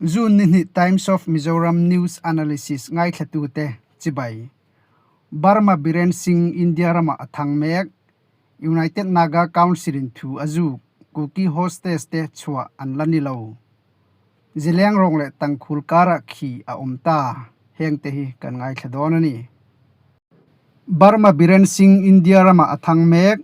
June ni hnih Times of Mizoram News Analysis ngaithlatute chibai. Burma Biren Singh India ramah a thang mek. United Naga Council in thu a zuk. Kuki hostage te chhuah an la ni lo. Zileng rawng leh tangkhul karah khi a awm ta. Hengte hi kan ngaithla dawn a ni. Burma Biren Singh India ramah a thang mek.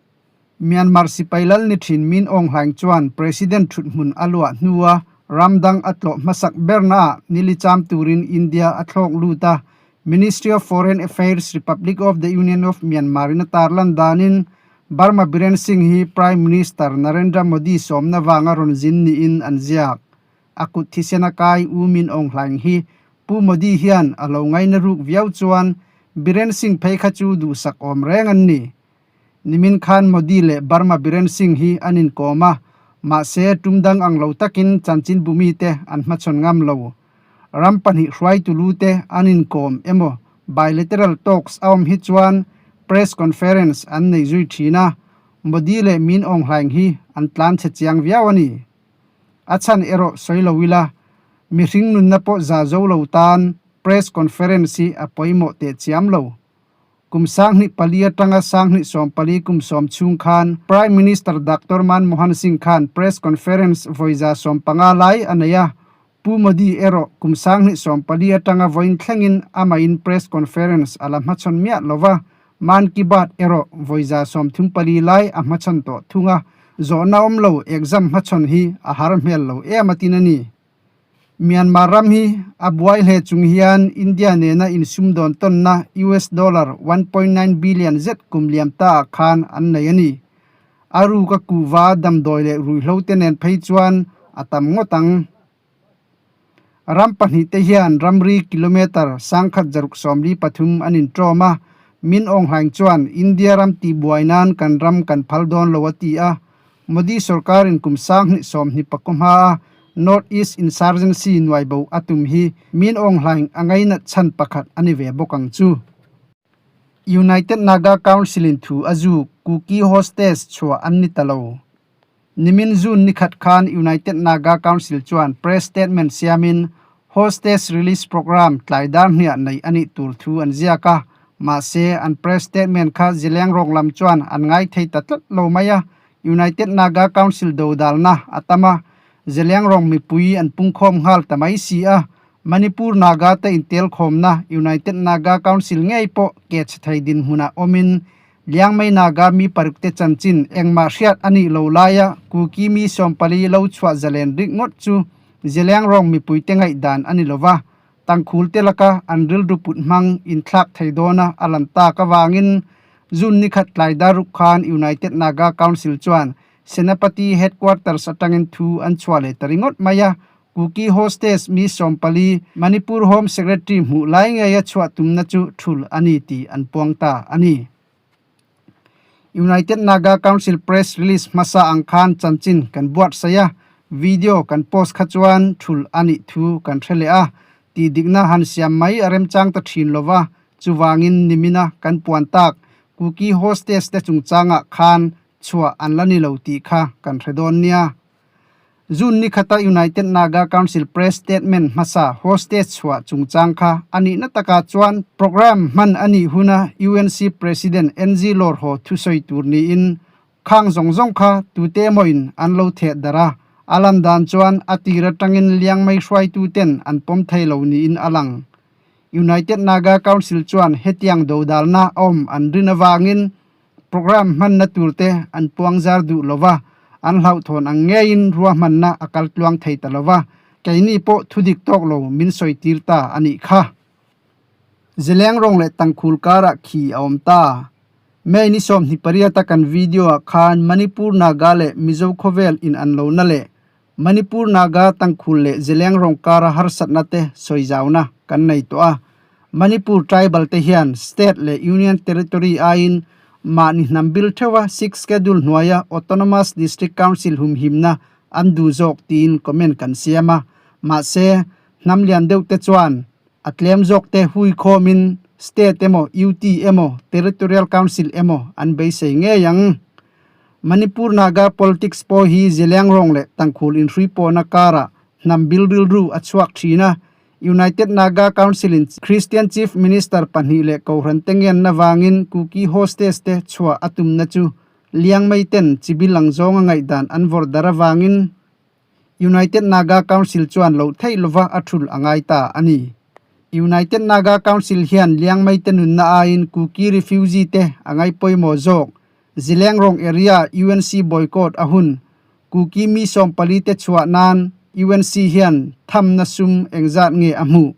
Myanmar sipai lal ni thin Min Aung Hlaing chuan President thuthmun a luah hnua ram dang a tlawh hmasak bernaah nili cham turin India a thlawk lut a, Ministry of Foreign Affairs Republic of the Union of Myanmar in a tarlan danin Burma Biren Singh hi Prime Minister Narendra Modi sawmna vanga rawn zin niin an ziak. A kut thisena kai U Min Aung Hlaing hi Pu Modi hian a lo ngaina ruk viau chuan Biren Singh phei kha chu duhsak awm reng an ni. Nimin khan Modi leh Burma Biren Singh hi an inkawm a, mahse tum dang ang lo takin chanchinbu mite an hmachhawn ngam lo. Ram pahnih hruaitu lu te an inkawm emaw bilateral talks a awm hi chuan press conference an nei zui thin a, Modi leh Min Aung Hlaing hi an tlan chhe chiang viau a ni. A chhan erawh sawi lo ila, mihring nunna pawh za zo lo tan press conference hi a pawimawh teh chiam lo. Kum 2004 atanga 2014 kum sawm chhung khan Prime Minister Doctor Manmohan Singh khan press conference vawi 150 lai a nei a, Pu Modi erawh kum 2014 atanga vawiin thlengin amahin press conference a la hmachhawn miah lo va, Mann Ki Baat erawh vawi 134 lai a hmachhawn tawh thung a, zawhna awm lo exam hmachhawn hi a har hmel lo em a tin a ni. Myanmar ram hi a buai hle chung hian India nena insumdawn tawnna US dollar 1.9 billion zet kum liam ta ah khan an nei a ni. A ruk a kuhva damdawi leh ruihhlo te nen phei chuan a tam ngawt ang. Ram pahnih te hian ramri kilometre 1643 an inṭawm a, Min Aung Hlaing chuan India ram tihbuai nan kan ram kan phal dawn lo a ti a, Modi sorkarin kum 2029 hmaa North East Insurgency nuaibo a tum hi Min Aung Hlaing a ngainat chhan pakhat a ni ve bawk ang chu. United Naga Council-in thu a zuk Kuki hostage chhuah an ni ta lo. Nimin June nikhat khan United Naga Council chuan press statement siamin hostage release programme tlai dar hniah nei a nih tur thu an ziak a, mahse an press statement kha zileng rawng lam chuan an ngai thei ta tlat lo mai a, United Naga Council dodalna a tam a, zileng rawng mipui an pungkhawm nghal ta mai si a, Manipur Naga te intelkhawmna United Naga Council ngei pawh ke chhe thei dinhmunah awmin Liangmei Naga mi paruk te chanchin engmah hriat a nih lo laia Kuki mi 14 lo chhuah zalen rik ngawt chu Zileng rawng mipuite ngaihdan a ni lo va, tangkhul te laka an rilru put hmang inthlak thei dawna a lan tak avangin June nikhat tlai daruk khan United Naga Council chuan Senapati Headquarters atangin thu an chhuah leh ta ringawt mai a, Kuki hostage mi 14 Manipur Home Secretary hmuh lai ngeia chhuah tumna chu thul a ni tih an puang ta a ni. United Naga Council press release hmasa ang khan chanchin kan buatsaih a, video kan post kha chuan thul a nih thu kan hre leh a, tih dikna han siam mai a remchang ta thin lo va, chuvangin nimina kan puan tak Kuki hostage te chungchangah khan chhuah an la ni lo tih kha kan hre dawn nia. June ni khata United Naga Council press statement hmasa hostage chhuah chungchang kha a nihna takah chuan programme hman a nih huna UNC President NG Lawrhaw thusawi tur niin khang zawng zawng kha tute emawin an lo theh darh a, a lan dan chuan a tir atangin Liangmei hruaituten an pawm thei lo niin a lang. United Naga Council chuan hetiang dodalna awm an rin avangin Programme hmanna turte an puang zar duh lo va, an hlauhthawn ang ngeiin ruahmanna a kal tluang thei ta lo va, keini pawh thudik tawk lo min sawi tir ta a nih kha. Zileng rawng leh tangkhul karah khi a awm ta. May ni 28 a kan video ah khan Manipur Naga leh Mizo khawvel in an lo na leh Manipur Naga tangkhul leh Zileng rawng kara harsatna te sawi zauna kan nei tawh a. Manipur tribal te hian state leh union territory aiin mahni hnam bil theuha Sixth Schedule hnuaia Autonomous District Council humhimna an duh zawk tiin comment kan siam a. Mahse, hnam lian deuh te chuan a tlem zawk te hui khawmin state emaw, UT emaw, territorial council emaw an beisei ngei ang. Manipur Naga politics pawh hi Zeliangrong leh Tangkhul inhrui pawhna karah hnam bil rilru a chhuak thin a. United Naga Council-in Christian Chief Minister pahnih leh Kohhran te ngenna vangin Kuki hostage te chhuah a tumna chu Liangmei ten chibil ang zawnga ngaihdan an vawrh dar avangin United Naga Council chuan loh theih lova a thul a ngai ta a ni. United Naga Council hian Liangmei te nunna aiin Kuki refugee te a ngai pawimawh zawk. Zilengrong area UNC boycott a hun. Kuki mi 40 te chhuah nan UNC hian thamna sum engzat nge a hmuh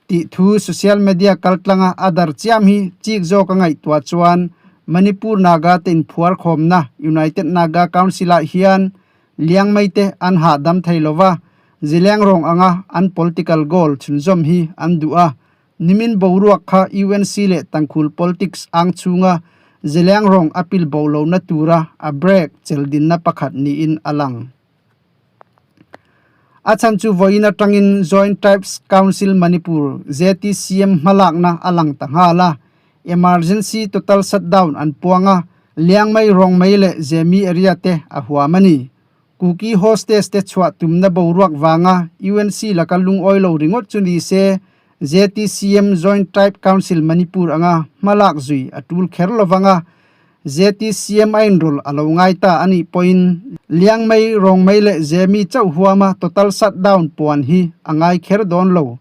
tih thu social media kaltlanga a dar chiam hi chik zawk a ngaihtuah chuan Manipur Naga te inphuar khawmna United Naga Council ah hian Liangmei te an hahdam thei lova, Zilengrong anga an political goal chhunzawm hi an duh a. Nimin boruak kha UNC leh Tangkhul politics ang chhunga Zilengrong a pil bo lohna tura a break cheldinna pakhat niin a lang. A chhan chu vawiin atangin Joint Tribes Council Manipur, JTCM, hmalakna a lang ta nghal a, Emergency Total Shutdown an puang a, Liangmei, Rongmei leh Zemi area te a huam a ni. Kuki hostage te chhuah tumna boruak vanga UNC laka lungawi lo ringawt chu ni se, JTCM, Joint Tribe Council Manipur, anga hmalak zui a tul kher lovang a, ZTCM a inrawlh a lo ngai ta a nih pawhin Liangmei, Rongmei leh Zemi chauh huama total shutdown puan hi a ngai kher dawn lo.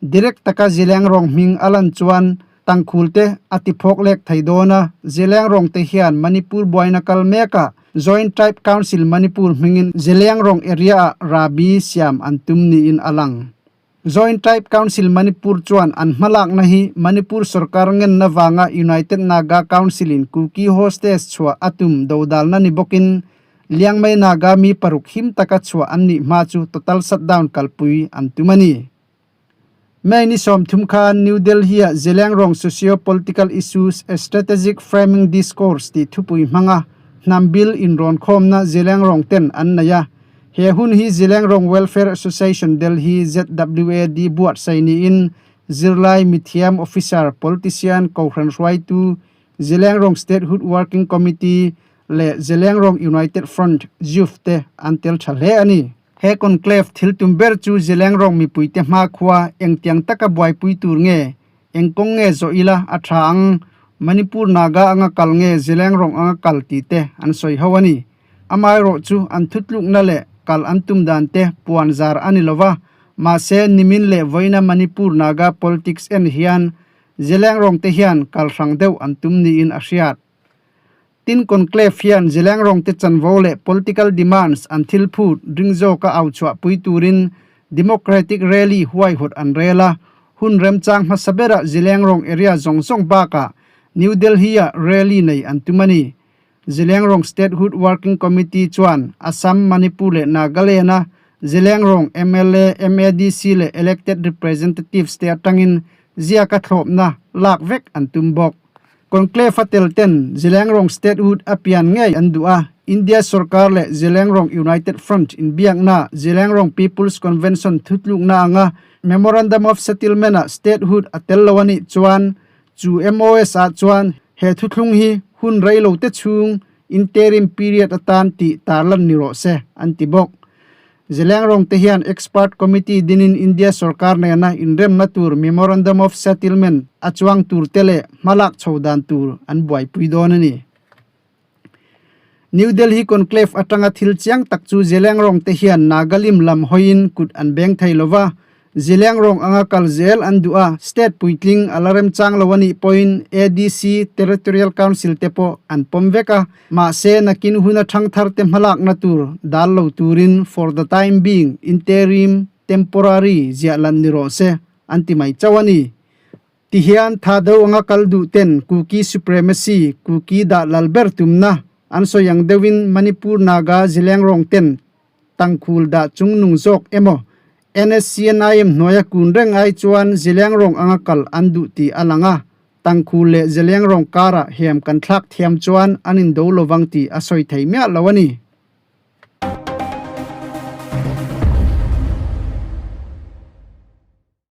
Direct taka Zilengrong hming a lan chuan Tangkhul te a ti phawk lek thei dawn a, Zilengrong te hian Manipur buaina kal mekah Joint Tribe Council Manipur hmingin Zilengrong area-ah rabi siam an tum niin a lang. Joint Tribe Council Manipur chuan an hmalakna hi Manipur sorkar ngenna vanga United Naga Council-in Kuki hostage chhuah a tum dodalna ni bawkin Liangmei Naga mi paruk him taka chhuah an nih hma chu total shutdown kalpui an tum a ni. May ni 30 khan New Delhi-ah Zelengrong Socio-Political Issues, A Strategic Framing Discourse tih thupui hmanga hnam bil inrawnkhawmna Zelengrong ten an nei a. He hun hi Zilengrong Welfare Association Delhi, ZWAD, buatsaih niin zirlai, mithiam, officer, politician, kohhran hruaitu, Zilengrong Statehood Working Committee leh Zilengrong United Front, ZUF, te an tel tha hle a ni. He conclave thil tum ber chu Zilengrong mipuite hmakhua engtiang taka buaipui tur nge, eng kawng nge zawh ila a tha ang, Manipur Naga anga kal nge Zilengrong anga kal tih te an sawi ho a ni. Amaherawh chu an thutlukna leh kal an tum dan te puan zar a ni lo va, mahse nimin leh vawiina Manipur Naga politics en hian Zelengrong te hian kal hrang deuh an tum niin a hriat. Tin conclave hian Zelengrong te chanvo leh political demands an thil phut ring zawka au chhuahpui turin Democratic Rally huaihawt an rel a, hun remchang hmasa berah Zelengrong area zawng zawng bakah New Delhi-ah rally nei an tum a ni. Zilengrong Statehood Working Committee chuan Assam, Manipur leh Nagaland-a Zilengrong mla, MADC leh elected representatives te atangin ziaka thlawpna lak vek an tum bawk. Conclave a tel ten Zilengrong Statehood a pian ngei an duh a, India sorkar leh Zilengrong United Front inbiakna Zilengrong People's Convention thutlukna anga Memorandum of Settlement-ah Statehood a tel lo a nih chuan Chu MOS ah chuan he thuthlung hi hun rei lo te chhung interim period atan tih tarlan ni rawh se, an ti bawk. Zelengrong te hian expert committee dinin India sorkar nena inremna tur Memorandum of Settlement a chuang tur te leh hmalak chho dan tur an buaipui dawn a ni. New Delhi Conclave atanga thil chiang tak chu Zelengrong te hian Nagalim lam hawiin kut an beng thei lo va, Zelengrong anga kal zel an duh a, state puitling a la remchang lo a nih pawhin ADC, Territorial Council te pawh an pawm vek a, mahse nakin huna thangthar te hmalakna tur dal lo turin for the time being, interim, temporary ziah lan ni rawh se an ti mai chauh a ni. Tihian tha deuh anga kal duh ten Kuki supremacy, Kuki dah lal ber tumna an sawi ang deuhin Manipur Naga Zilengrong ten Tangkhul dah chung nung zawk emaw NSCNIM hnuaia kun reng ai chuan Zilengrong anga kal an duh tih a lang a, Tangkhul leh Zilengrong karah hem kan thlak thiam chuan an indo lovang tih a sawi thei miah lo a ni.